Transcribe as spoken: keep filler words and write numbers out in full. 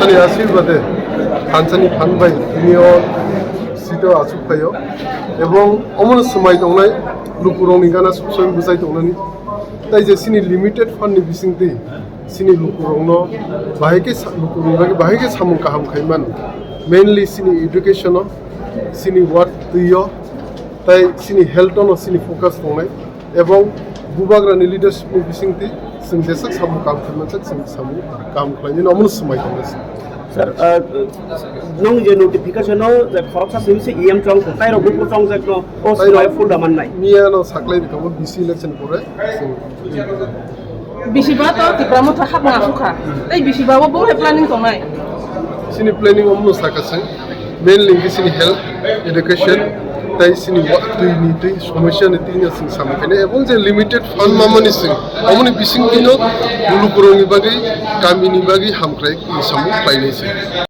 Ani ashirbade thansani phan bai tini o seat o achuk phaio, ebong omono swmai tongnai lukurokni gana subsoi bwchai tongnani. Tai je chini limited fund ni bisingtwi chini lukurokno bahai khe sa-, lukurokni bagwi bahai khe samung kaham khai mano, mainly chini education o, chini work twi o, tai chini health o no chini focus tongnai. Ebong bubagrani leadership ni bisingtwi chwng jeswk samung kaham khlaimani, chwng samung kaham khlainani omono swmai tongnai. Sir, uh, nong je notification o je khoroksa simi se E M chong, tairok buphuru chongjak no, o swmai full da mannai. Miya no saklai rikamo B C election pore chwng. Bisiba to Tipra Motha hapna asukha. Tei bisiba o bo hai planning tongnai. Chini planning omono sakha chwng. Mainly hwnkhe chini health, education, tei chini wa-, twi ni twi, somosya ni twi no chwng samung khainai. Ebong je limited fund mamani chwng, omoni bising twi no lukurokni bagwi, kamini bagwi hamkrai samung khlainai chwng.